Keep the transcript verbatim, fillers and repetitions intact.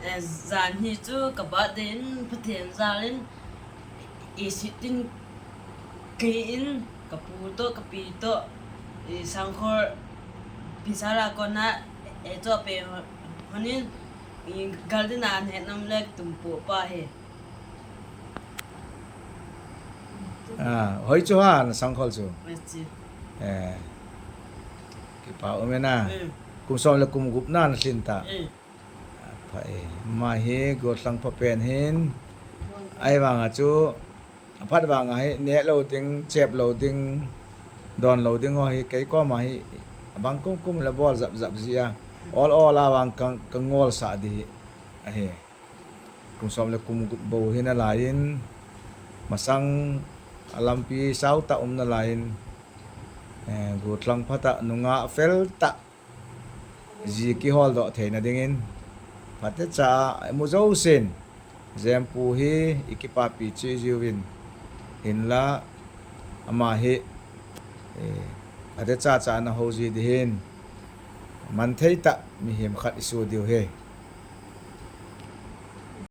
Eh, jan hi chu ka birthday in Pathen jal in, i sit in, kei in, ka pu toh, ka pi toh, i sangkhol Bisara kona, eh, chu pe hon in, i gal din a ne nam le tum po pa he. Ah, hoi chu ha, na sangkhol chu. Hoi chu. Eh. Kipa um e na. Mm. Kum som le kum gup na na lhin ta. Mm. Pha e. Ama hi gollhang pha pen hin. Ahivang a chu, aphat vang a hi, neh lou ding, chep lou ding, don lou ding ho hi, kei koma hi, abang kum kum le bol jap jap ji a. Ol ol a vang ka, ka ngol sah di hi. Ahi. Kum som le kum gup bou hi na lai in, masang a lampi sao ta um na lai in, eh, gollhang pha ta, nungah fel ta, ji kihol doh thei na ding in, phatecha a mu jousen, Jempu hi i kipapi cheh jiu vin, hinla ama hi, eh, phatecha cha na ho ji di hin, man thei ta mihem khat i su diu hi.